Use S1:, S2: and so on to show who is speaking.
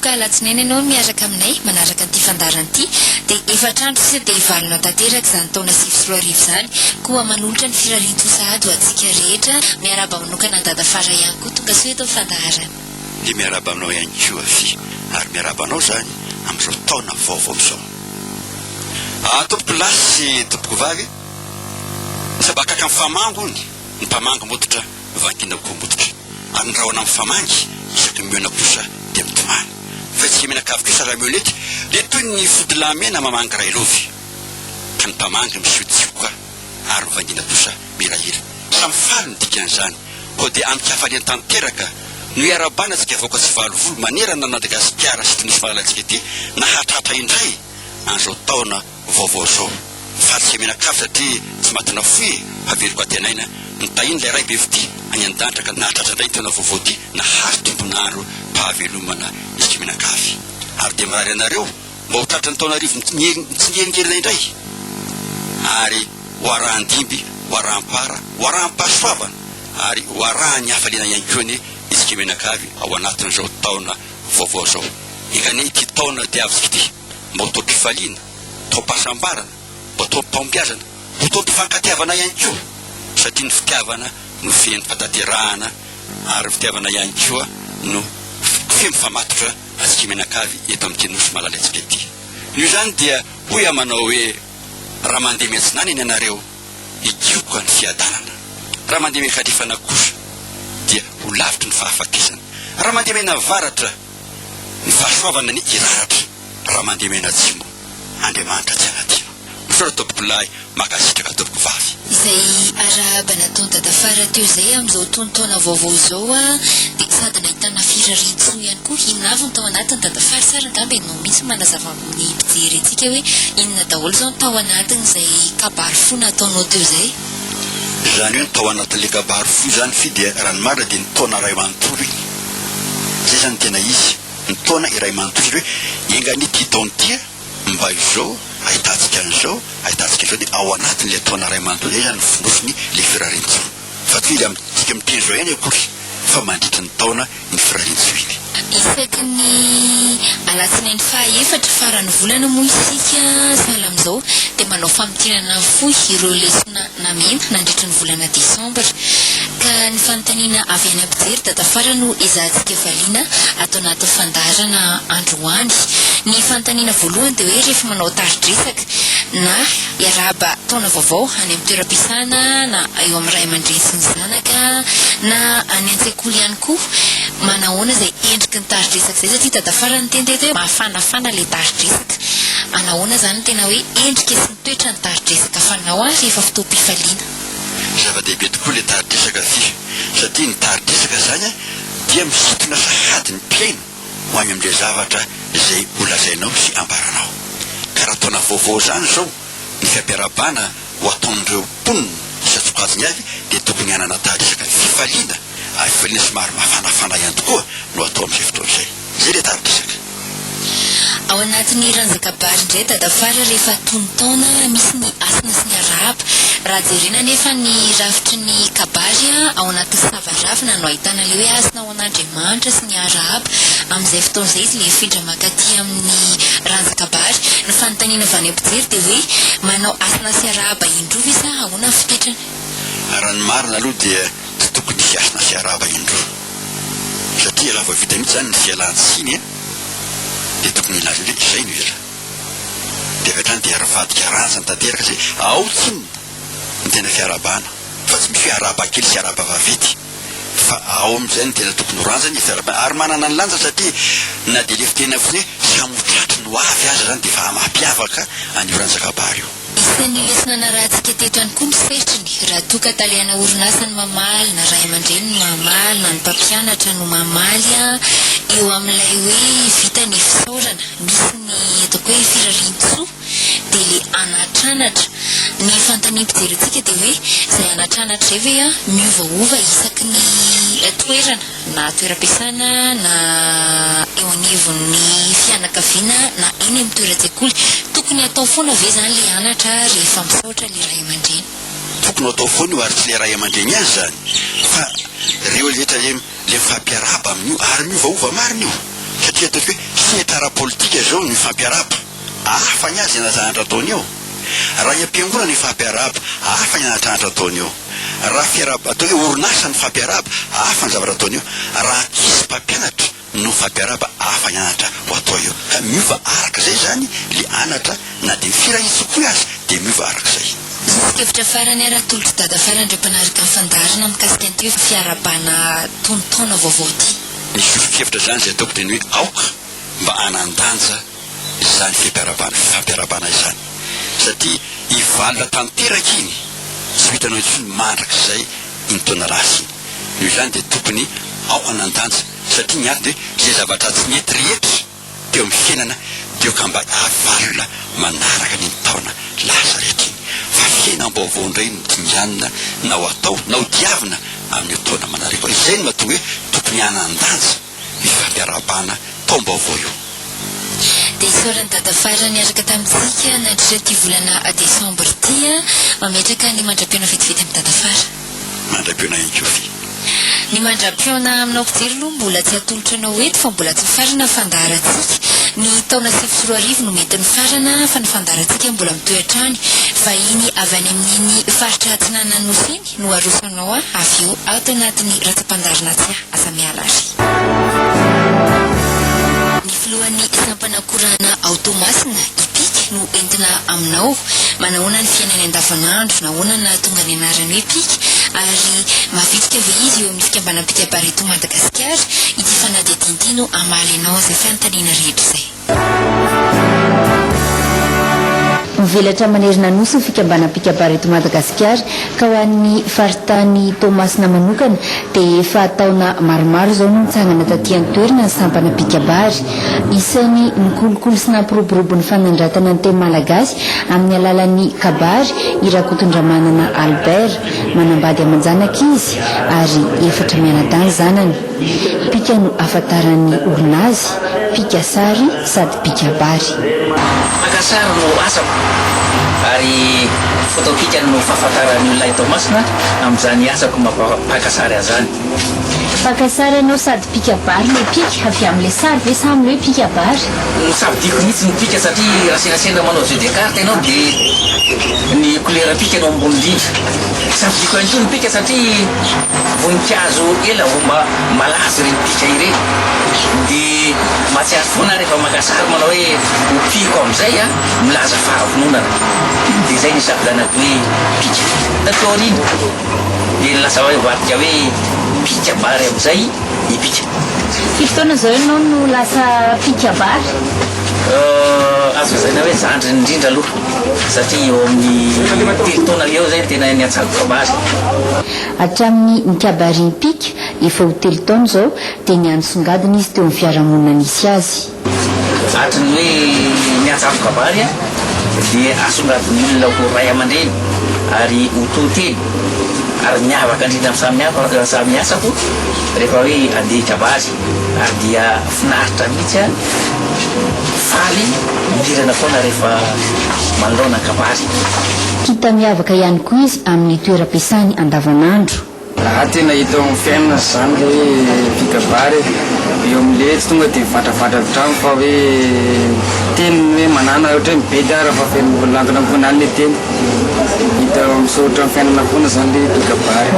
S1: Manomboka alatsinainy ianao miaraka aminay manaraka an'ity fandaharana ity dia efatr'andro sisa dia hivalona tanteraka izany taona 2009 izany. Koa manolotra ny firarian-tsoa sahady ho antsika rehetra. Miarahaba manokana an'i Dada Fara ihany koa tonga soa eto amin'ny fandaharana.
S2: Dia miarahaba aminao ihany koa Fy ary miarahaba anao izany amin'izao taona vaovao izao. Ah tompoko lahy sy tompoko vavy, sabakaka mifamango hono ny mpamangy mototra vankina koa mototra ary ny rahona mifamangy isaky ny mihaona kosa dia mitomany. Fa isika mianakavy kosa raha mihaona eto dia toy ny fodilahy mena mamangy railovy ka ny mpamangy misiotsioka ary ny vangina kosa mihirahira. Samy faly ny dikan'izany koa dia amin-kafaliana tanteraka no iarahabana antsika vahoaka tsy valo volo manerana an'i Madagasikara sy ity nosy malalantsika ity nahatratra indray an'izao taona vaovao izao. Faly sy mianakavy satria tsy maty nafoy e, fa veloko antenaina ny tahian'ilay Ray be fitia any an-danitra ka nahatratra indray ity taona vaovao ity nahazo tombon'andro pahavelomana isika mianakavy. Ary dia mirary anareo mba ho tratran'ny taona arivo mitsingeringerina indray ary ho arahan-dimby, ho araham-para, ho araham-pahasoavana ary ho arahan'ny hafaliana ihany koa anie isika mianakavy ao anatin'izao taona vaovao izao. Enga anie ity taona diavintsika ity mba ho taom-pifaliana, taom-pahasambarana, mba ho taom-pahombiazana, ho taom-pifankatiavana ihany koa satria ny fitiavana no feno fatanterahana ary ny fitiavana ihany koa no feno mifamatotra antsika mianakavy eto amin'ity nosy malalantsika ity. Noho izany dia hoy aho manao hoe raha mandeha miantsinanana ianareo hikioka ny fiadanana, raha mandeha miankandrefana kosa dia ho lavitry ny fahafatesana, raha mandeha mianavaratra ny fahasoavana anie hiraratra, raha mandeha mianatsimo Andriamanitra tsy hanadino. Misaotra tompokolahy, mankasitraka tompoko vavy.
S1: Izay arahaba nataon'i Dadafara teo izay amin'izao tonon-taona vaovao izao dia sady nahitana firarian-tsoa ihany koa. Inona avy no tao anatiny Dadafara? Tsara angamba ianao mihitsy manazava amin'ny mpijery antsika hoe inona daholo izao no tao anatin'izay kabary fo nataonao teo izay?
S2: Izany hoe ny tao anatin'ilay kabary fo izany fy dia raha ny marina dia ny taona iray manontolo iny. Izay izany no tena izy, ny taona iray manontolo satria hoe enga anie ity taona ity mba izao, ahitantsika an'izao, ahitantsika an'izao dia ao anatin'ilay taona iray manontolo izay izany ny fonosiny ilay firarian-tsoa. Fa tsy hoe ilay amintsika miteny izao ihany akory fa mandritry ny taona iny firarian-tsoa iny.
S1: Isaky ny alatsinainy faha efatra faran'ny volana moa isika sahala amin'izao dia manao famintinana fohy ireo lesona namena nandritry ny volana desambra. Ka ny fanontaniana avy any am-pijery dadafara no ezahantsika valiana ato anaty fandaharana androany. Ny fanontaniana voalohany dia hoe rehefa manao tari-dresaka na hiarahaba taona vaovao any amin'ny toeram-piasana na eo amin'ny ray aman-dreny sy ny zanaka na any an-tsekoly ihany koa, manahoana izay endriky ny tari-dresaka izay satria dadafara niteny teto hoe mafanafana ilay tari-dresaka. Manahoana izany ny tena hoe endrika sy ny toetra ny tari-dresaka fanao rehefa fotoam-pifaliana?
S2: Zava-dehibe tokoa ilay tari-dresaka vy satria ny tari-dresaka izany dia misintona sahady ny mpihaino ho any amin'ilay zavatra izay holazainao sy ambaranao. Ka raha taona vaovao izany izao ny fampiarahabana ho ataon'ireo mponina isan-tsokajiny avy dia tokony hanana tari-dresaka fifaliana ary fifaliana somary mafanafana ihany tokoa no atao amin'izay fotoana izay. Izay ilay tari-dresaka.
S1: Ao anatin'ny ranjan-kabary indray Dadafara rehefa tonon-taona misy ny hasina sy ny arahaba. Raha jerena anefa ny rafitry ny kabary ao anatin'ny savaravina no ahitana ilay hoe hasina ho an'Andriamanitra sy ny arahaba. Amin'izay fotoana izay izy ilay mifindra mankaty amin'ny ranjan-kabary. Ny fanontaniana avy any am-pijery dia hoe manao hasina sy arahaba indroa ve sa ahoana ny fipetrany?
S2: Raha ny marina aloha dia tsy tokony hisy hasina sy arahaba indroa. Satria raha vao vita mihitsy izany ny fialan-tsiny dia tokony hilaza hoe izay no ela. Dia avy hatrany dia rivadika rantsany tanteraka izay ao tsinona ny tena fiarahabana fa tsy misy hoe arahaba kely sy arahaba vaventy. Fa ao amin'izay no tena tokony ho ranjany ny fiarahabana ary manana ny lanjany satria na dia ilay fitenenana fotsiny hoe samy ho tratry ny ho avy aza izany dia efa mampiavaka an'io ranjan-kabary io.
S1: Isan'ny lesona narahantsika teto ihany koa ny setriny, raha toa ka talehana orinasa no mamaly na ray aman-dreny no mamaly na ny mpampianatra no mamaly eo amin'ilay hoe vita ny fisaorana, misy ny ataoko hoe firarian-tsoa dia le anatranatra. Ny fanontaniam-pijery antsika dia hoe izay anatranatra izay ve miovaova isaky ny toerana na toeram-piasana na eo anivon'ny fianakaviana na eny amin'ny toeran-tsekoly. Tokony hatao foana ve izany ilay anatra rehefa misaotra ilay ray aman-dreny?
S2: Tokony hatao foana io ary tsy ilay ray aman-dreny ihany izany fa ireo rehetra ilay mifampiarahaba amin'io ary miovaova marina io. Satria ataontsika hoe sehatra ara-politika izao ny mifampiarahaba, hafa ny azy ny anatranatra ataony eo. Raha ny am-piangonana mifampiarahaba, hafa ny anatranatra ataony eo. Raha fiarahaba, atao hoe orinasa mifampiarahaba, hafa ny zavatra ataony eo. Raha ankizy mpampianatra no mifampiarahaba, hafa ny anatra ho atao eo. Ka miova araka izay izany le anatra na dia ny firahintsim-po aza dia miova araka izay.
S1: Soso-kevitra farany ary atolotr'i Dada farany ireo mpanaraka ny fandaharana mikasika an'ity hoe fiarahabana tonon-taona vaovao ity.
S2: Ny soso-kevitra izany izay ataoko dia ny hoe aoka mba hanan-danja izany fiampiarabana fifampiarabana izany satria hivalona tanteraka iny tsy ho hitanao intsony mandrakizay iny taona lasa iny. Noho izany dia tokony ao hanan-danja satria ny antony dia hoe izay zavatra tsy nety rehetra teo amin'ny fiainana dia aoka mba havalona manaraka an'iny taona lasa rehetra iny fa fiainam-baovao indray no dinganina na ho atao na ho diavina amin'io taona manaraka io. Izay no mahatonga hoe tokony hanan-danja io fampiarahabana taom-baovao io.
S1: Dia isaoran'i Dada Fara niaraka tamintsika nandritra ity volana desambra ity. Mametraka ny mandra-pihaona vetivety amin'i Dada Fara.
S2: Mandra-pihaona ihany koa Fy.
S1: Ny mandra-pihaona aminao mpijery aloha mbola tsy atolotra anao eto fa mbola tsy mifarana ny fandaharantsika. Ny taona 2009 no mety nifarana fa ny fandaharantsika mbola mitohy hatrany. Vahiny avy any amin'iny faritra atsinanan'ny Nosy iny no aroso anao avy eo ato anatin'ny ratsa-pandaharana tsy aza miala ary. Ny filohan'ny sampana korana ao Toamasina, i Pika, no entina aminao. Manahoana ny fiainany andavanandro, nahoana no nahatonga ny anarany hoe Pika ary mavitrika ve izy eo amin'ny fikambanam-pikabary eto Madagasikara? Ity fanadihadiana ity no hamaly anao izay fanontaniana rehetra izay. Mivelatra manerana Nosy ny fikambanam-pikabary eto Madagasikara ka ho an'ny faritany Toamasina manokana dia efa taona maromaro izao no nitsangana taty an-toerana ny sampana mpikabary. Isan'ny nikolokolo sy nampiroborobo ny fanandratana ny teny malagasy amin'ny alalan'ny kabary i Rakotondramanana Albert. Manambady aman-janaka izy ary efatra mianadahy ny zanany. Pika no ahafantaran'ny olona azy, pika sary sady pika bary.
S3: Mpaka sary no asako ary photo-pika no fahafantaran'ny olona ahy Toamasina amin'izany asako maha mpaka sary ahy izany.
S1: Mpaka sary ianao sady pika bary le pika, avy amin'ilay sary ve sa amin'ilay hoe pika bary?
S3: Nosafidiako mihitsy ny pika satria raha sendra sendra manao jeu de carte ianao dia ny couleur pika no ambony indrindra. Safidiako ihany koa ny pika satria voninkazo ela vao mba malaza ireny pika ireny. Dia mahatsiaro foana aho rehefa maka sary manao hoe ho pihiko amin'izay an, milaza fahavononana. Dia izay no isafidianako hoe pika. Taty aoriana dia lasa hoe nivadika hoe pika bary amin'izay i pika.
S1: Firy taona izao ianao no lasa pika bary?
S3: Azo lazaina hoe zandriny indrindra aloha satria eo amin'ny telo taona eo izay no tena niantsako kabary.
S1: Hatramin'ny nikabarin'i Pika, efa ho telo taona izao, dia nihanisongadina izy teo amin'ny fiarahamonina nisy azy.
S3: Hatry ny hoe niantsako kabary dia asongadin'ny olona ho ray aman-dreny ary ho to teny ary miavaka indrindra amin'ny samy hafa samy asako rehefa hoe andeha hikabary ary dia finaritra mihitsy aho, faly mirana foana rehefa manoloana ny kabary.
S1: Hita miavaka ihany koa izy amin'ny toeram-piasany andavanandro.
S4: Raha tena hita eo amin'ny fiainana izany le hoe mpikabary e, eo amin'le tsy tonga dia mivatravatra avy hatrany fa hoe teny hoe manana ohatra hoe mibedy aho raha fa feno lankina foana any le teny. Hita misoritra amin'ny fiainana foana izany le mpikabary.